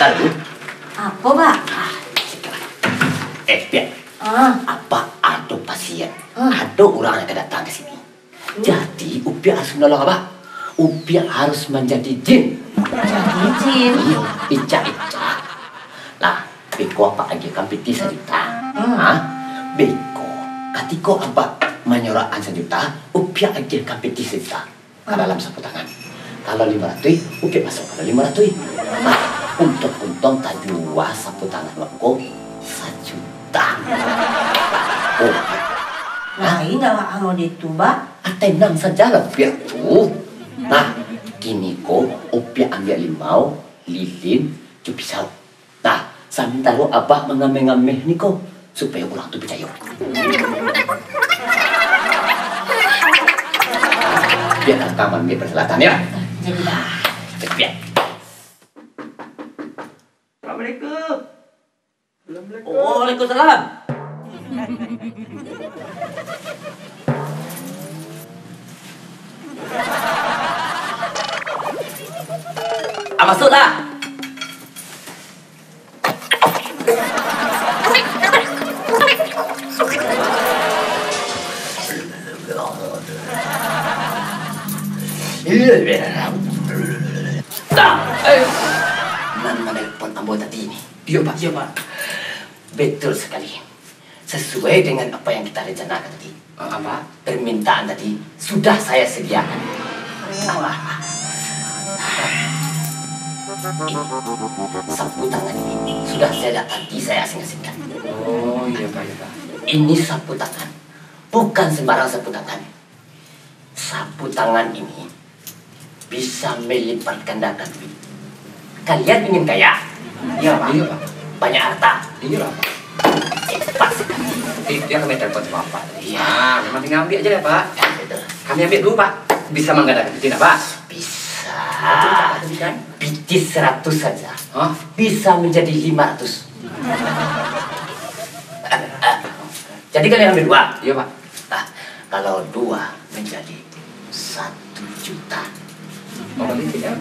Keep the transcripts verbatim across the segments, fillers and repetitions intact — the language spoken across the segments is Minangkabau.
Lalu? Apo, Pak? Ah, sudahlah. Eh, Piak. Ah. Apak ado pasien. Ah. Ado urang nan ka datang ka sini. Hmm. Jadi, Upiak harus manolong apak. Upiak harus manjadi jin. Jadi jin? Iyo, icak-icak. Lah, beko apak agiahkan pitih sajuta. Hmm. Ha? Beko, katiko apak manyorakan sajuta, Upiak agiahkan pitih sajuta ka dalam sapu tangan. Kalau limo ratuih, Upiak masuakkan limo ratuih. Nah, untuang-untuang tajua sapu tangan wak ko sajuta. Oh. Nah, indak wak amo di tu, Pak. Ah, tenang sajolah, Piak tu. Nah, kini ko Upiak ambiak limau, lilin, jo pisau. Nah, samantaro apak mangameh-ngameh niko, supayo urang tu picayo. Piak datang maambiak paralatan, yo. Jadi, Pak. Piak. Assalamualaikum. Assalamualaikum. Waalaikumsalam. Ah, masuklah. Nan manelepon ambo tadi ni. Iyo, Pak. Iyo, Pak. Betul sakali. Sasuai dengan apa yang kita rencanakan tadi. Ah, apa? Permintaan tadi sudah saya sediakan. Ini, sapu tangan ini sudah saya, dari tadi saya asing-asingkan. Oh, iya, Pak, iya, Pak. Ini sapu tangan. Bukan sembarang sapu tangan. Sapu tangan ini bisa melipat gandakan duit. Kalian ingin kaya? Iya, Pak. Iya, Pak. Banyak harta? Iya, Pak. Cepat sekali. Eh, dia kami telepon sama Bapak tadi. Iya. Ah, memang tinggal ambil aja ya, Pak. Ya, betul. Kami ambil dulu, Pak. Bisa menggandakan duit, Pak? Bisa. Berapa, Pak, tadi kan? Pitih seratus saja. Hah? Bisa menjadi lima ratus. Jadi kalian ambil dua? Iya, Pak. Nah, kalau dua menjadi satu juta. Berapa duit ya?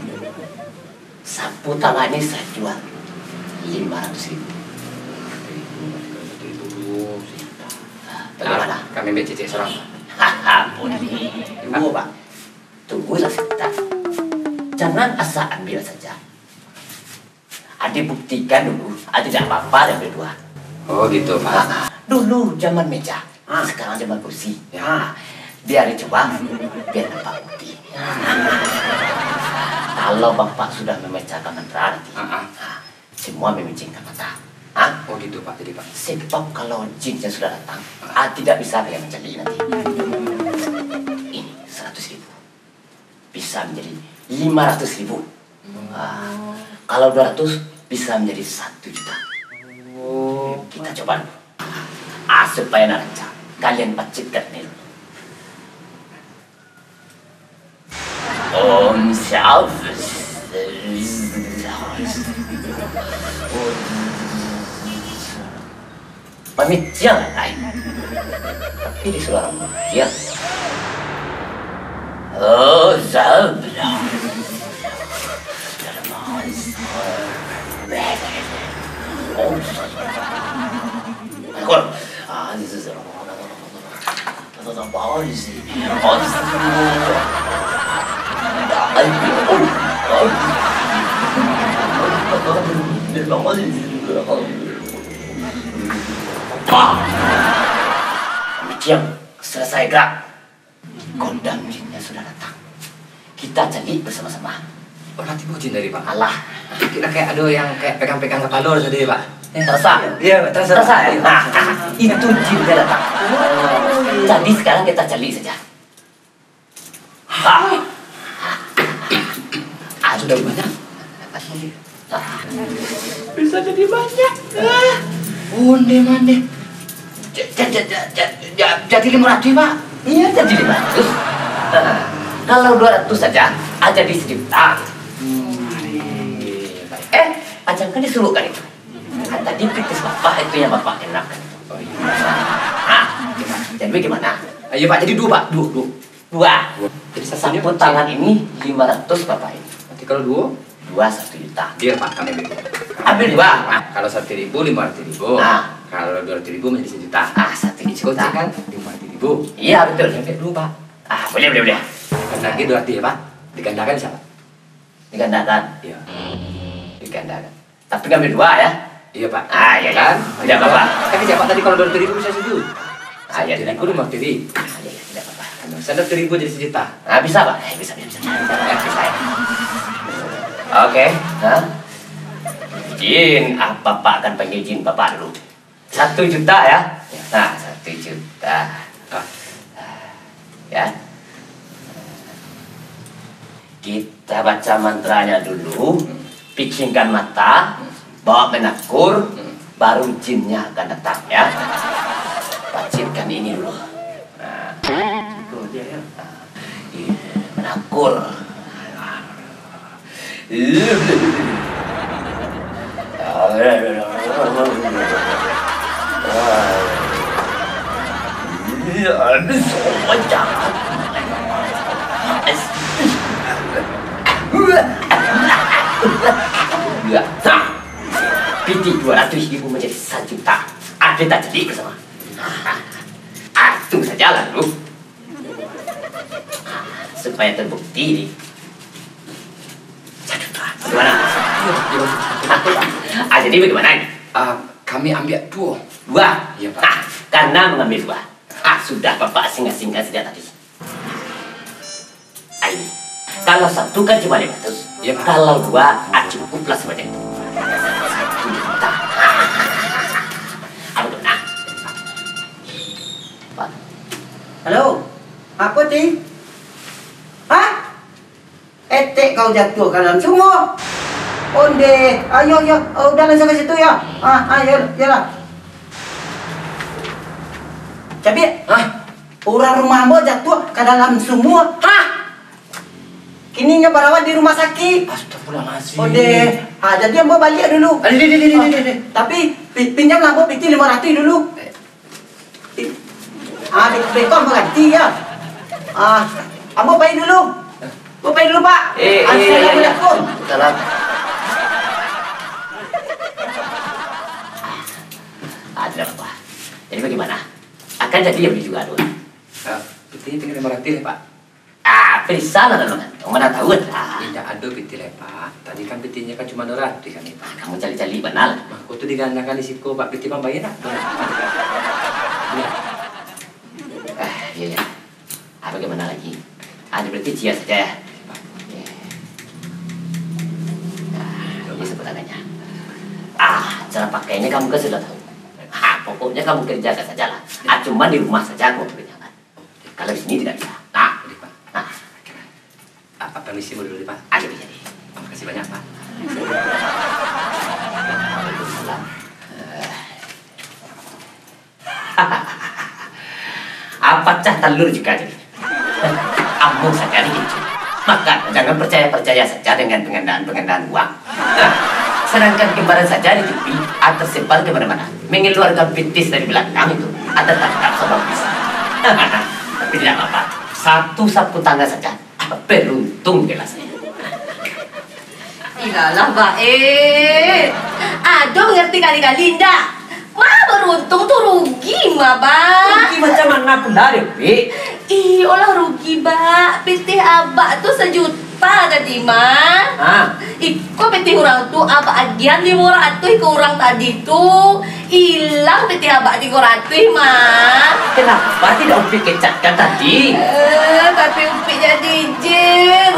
Sapu tangan ini saya jual lima ratus ribu. Nah, bagaimana? Kami ambil cicik seorang, Pak. Haha, boleh. Dua, Pak. Tunggulah sebentar. Jangan asal ambil saja. Ade buktikan dulu, ade tidak apa-apa dan berdua. Oh, gitu, Pak. Ah, dulu zaman meja, ah, sekarang zaman kursi. Ya. Ah, biar dicoba, biar nampak bukti. Kalau Bapak sudah memecahkan mantra nanti, ah, ah, ah, semua memijingkan mata. Ah? Oh, gitu, Pak. Jadi, Pak. Sebab kalau jinnya sudah datang, ah, ah, tidak bisa ada yang mencari nanti. Ini seratus ribu. Bisa menjadi lima ratus ribu. Ah, kalau dua ratus, bisa menjadi satu juta. Oh. Kita coba dulu. Ah, supaya nak rancak, kalian pacikkan ni dulu. Om Swastiastu. Pamitiang, ai. Tapi disuruah urang pamitiang. Oh, sabda. Pamitiang selesai, gerak. Kodam jinnya sudah datang. Kita caliak basamo-samo. Oh, lah tibo jin tadi, Pak? Alah. Kiro kayak ado yang kayak pegang-pegang kapalo tadi, Pak. Eh, tarasa? Iyo, tarasa. Tarasa, yo? Nah, itu jinnya datang. Jadi sekarang kita caliak saja. Ha. Ah, sudah banyak. Bisa jadi banyak. Ah, onde mande. Ja-, ja-, ja-, ja-, ja-, ja-, jadi lima ratus, Pak. Iyo, jadi lima ratus. Ah, kalau dua ratus saja, ah, jadi sejuta. Hmm. Eh, aja kan disuruhkan itu. Ah, tadi pitih Bapak itu yang Bapak genapkan itu. Oh, iyo. Ah, jadi bagaimana? Ayo, Pak, jadi dua, Pak. Dua, dua. Dua. Jadi, satunya sapu tangan ini lima ratus, Bapak ini. Nanti kalau dua? Dua satu juta. Deal, Pak, kami ambil. Ambil dua. Ah, kalau satu ribu, lima ratus ribu. Ah. Kalau dua ratus ribu menjadi sejuta. Ah, satu juta. Kocek kan? Lima ratus ribu. Iya, betul. Yang kedua, Pak. Ah, boleh, boleh, boleh. Kan lagi dua ratus ya, Pak? Digandakan bisa, Pak? Digandakan? Iya. Digandakan. Tapi ngambil dua ya? Iya, Pak. Ah, iya, iya. Kan? Tidak apa-apa. Kan kecek Bapak tadi kalau dua ratus ribu bisa setuju. Ah, iya, tidak apa-apa. Satu ribu lima ratus ribu. Ah, iya, iya, tidak apa-apa. Satu ribu jadi sejuta. Ah, bisa, Pak. Eh, bisa, bisa, bisa. Bisa, ya, bisa, ya. Oke. Hah? Jin, ah, Bapak akan panggil jin Bapak dulu. Satu juta, ya? Ya. Nah, satu juta. Ah. Ya. Kita baca mantranya dulu, hmm, picingkan mata, hmm, bawa menakur, hmm, baru jinnya akan datang, ya. Pacikkan ini dulu. Nah. Itu aja, ya. Nah, iya, menakur. Pitih dua ratus ribu menjadi sajuta. Ado tak jadi bersama. Itu sajalah dulu. Supaya terbukti ni. Bagaimana? Ah, jadi bagaimana ni? Ah, kami ambil dua. Dua? Iya, Pak. Ah, karena mengambil dua. Ah, sudah Bapak asing-asingkan sejak tadi. Ah, ini. Kalau satu kan cuma lima ratus. Iya, Pak. Kalau dua, ah, cukuplah sebanyak itu. Satu juta. Apa tu, nah? Pak. Halo, apa ti? Hah? Etek kau jatuah ka dalam sumua. Onde, ayo, ayo, oh, udah lah sampai situ ya. Ah, ayo, iyalah. Cabiak, hah? Urang rumah ambo jatuah ka dalam sumua. Hah? Kini inyo barawat di rumah sakik. Astagfirullahalazim. Onde, ah, jadi ambo baliak dulu. Aduh, deh, deh, deh, deh, deh, deh. Tapi, pi-, pinjamlah ambo pitih lima ratus dulu. Eh, Ah, be-, beko ambo ganti, ya. Ah, ambo pai dulu. Ambo pai dulu, Pak. Eh, eh, eh, eh, eh. Assalamualaikum. Salam. Ah, tidak apa-apa. Jadi bagaimana? Akan jadi ya beli juga tu? Ah, pitih tinggal lima ratus ya, Pak. Ah, perisa lah, Nona. Nona tahu lah. Indak ado pitih lai, Pak. Tadi kan pitihnyo kan cuma dua ratus kami, Pak. Kamu cali-cali bana lah. Mako tu digandakan di siko, Pak. Pitih pambayia nak? Iya. Ah, iya, iya. Ah, bagaimana lagi? Ah, berarti cia saja ya. Iya. Ah, ini sebutannya. Ah, cara pakainya kamu kan sudah tahu. Ah, pokoknya kamu kerjakan sajalah. Ah, cuma di rumah saja kamu kerjakan. Kalau di sini tidak bisa. Nah. Jadi, Pak. Nah. Apa permisi dulu, Pak? Ah, jadi, jadi. Makasih banyak, Pak. Waalaikumsalam. Eh. Ah, pacah talur juga jadi. Ambo saja digincu. Maka, jangan percaya-percaya saja dengan penggandaan-penggandaan uang. Sedangkan gambaran saja di T V, ah, tersebar ke mana-mana. Mengeluarkan pitih dari belakang itu, ah, tertangkap sama polisi. Tapi tidak apa-apa. Satu sapu tangan saja, ah, beruntung bela saya. Iyolah, Ba, eh. Ado mangarti kali-kali, ndak? Mah, beruntung tu rugi mah, Ba. Rugi macam mana pula, Dek? Ih, olah rugi, Ba. Pitih Abak tu sajuta tadi mah. Ah. Iko pitih urang tu Abak agiahan limo ratuih ka urang tadi tu. Ilang pitih Abak tigo ratuih mah. Kenapa tidak Upik kecatkan tadi? Eh, tapi Upik jadi jin.